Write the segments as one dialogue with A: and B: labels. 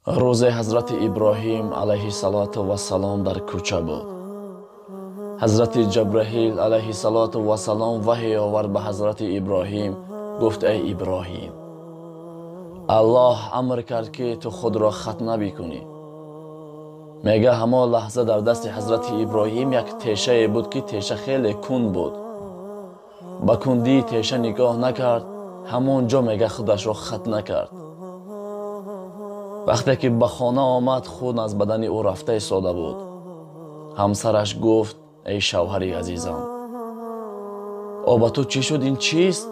A: Рӯзе Ҳазрати Иброҳим алайҳиссалоту вассалом дар кӯча буд. Ҳазрати Ҷабраил алайҳиссалоту вассалом ваҳй овард ба Ҳазрати Иброҳим, гуфт: эй Иброҳим, Аллоҳ амр кард, ки ту худро хатна бикунӣ. Мега ҳамон лаҳза дар дасти Ҳазрати Иброҳим як тешае буд, ки теша хеле кунд буд. Ба кундии теша нигоҳ накард, ҳамон ҷо мега худашро хатна кард. Вақте ки ба хона омад, хун аз бадани ӯ рафта истода буд. Ҳамсараш гуфт: эй шавҳари азизам, о ба ту чӣ шуд, ин чист?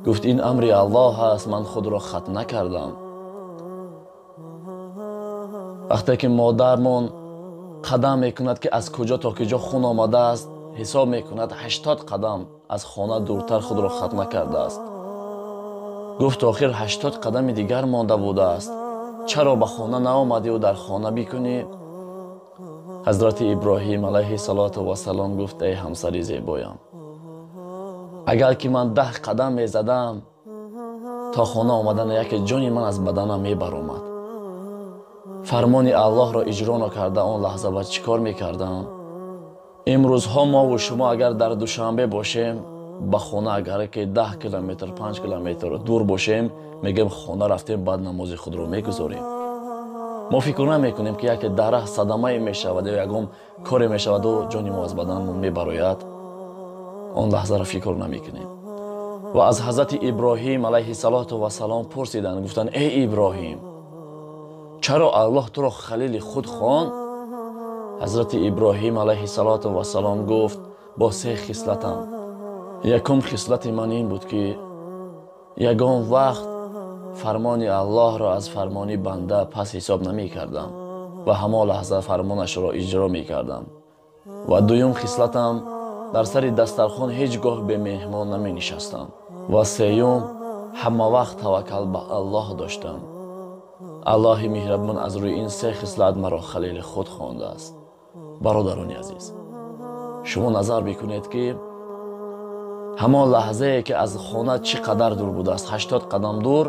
A: Гуфт: ин амри Аллоҳ аст, ман худро хатна кардам. Вақте ки модармон қадам мекунад, ки аз куҷо то куҷо хун омадааст, ҳисоб мекунад, 80 қадам аз хона дуртар худро хатна кардааст. Гуфт: охир 80 қадами дигар монда будааст, чаро ба хона наомадиву дар хона бикунӣ? Ҳазрати Иброҳим алайҳиссалоту вассалом гуфт: эй ҳамсари зебоям, агар ки ман 10 қадам мезадам, то хона омадан яке ҷони ман аз баданам мебаромад. Фармони Аллоҳро иҷро накарда он лаҳза ба чӣ кор мекардам? Имрӯзҳо мову шумо агар дар Душанбе бошем, ба хона агар ки 10 километр, 5 километр дур бошем, мегӯем хона рафтем, баъд намози худро мегузорем. Мо фикр намекунем, ки яке дар раҳ садамае мешавад ё ягон коре мешаваду ҷони мо аз баданмон мебарояд. Он лаҳзаро фикр намекунем. Ва аз Ҳазрати Иброҳим алайҳиссалоту вассалом пурсиданд, гуфтанд: эй Иброҳим, чаро Аллоҳ туро халили худ хонд? Ҳазрати Иброҳим алайҳиссалоту вассалом гуфт: бо се хислатам. Якум хислати ман ин буд, ки ягон вақт фармони Аллоҳро аз фармони банда пас ҳисоб намекардам ва ҳамон лаҳза фармонашро иҷро мекардам. Ва дуюм хислатам, дар сари дастархон ҳеҷ гоҳ бемеҳмон наменишастам. Ва сеюм, ҳама вақт таваккал ба Аллоҳ доштам. Аллоҳи меҳрабон аз рӯи ин се хислат маро халили худ хондааст. Бародарони азиз, шумо назар бикунед, ки ҳамон лаҳзае ки аз хона чӣ қадар дур будааст, 80 қадам дур,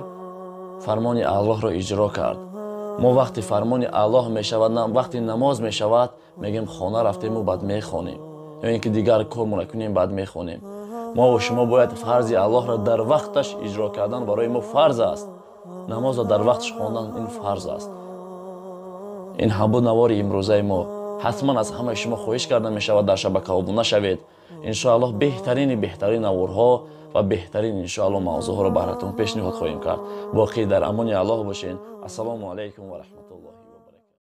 A: фармони Аллоҳро иҷро кард. Мо вақти фармони Аллоҳ мешавад, вақти намоз мешавад, мегӯем хона рафтему баъд мехонем, ё ин ки дигар кормона кунем, баъд мехонем. Мо ва шумо бояд фарзи Аллоҳро дар вақташ иҷро кардан барои мо фарз аст. Намозро дар вақташ хондан ин фарз аст. Ин ҳам буд навори имрӯзаи мо. Ҳатман аз ҳамаи шумо хоҳиш карда мешавад, дар шабака обуна шавед. Иншоаллоҳ беҳтарини беҳтарин наворҳо ва беҳтарин иншоаллоҳ мавзӯъҳоро баратон пешниҳод хоҳем кард. Боқӣ дар амони Аллоҳ бошед. Ассалому алайкум ва раҳматуллоҳи.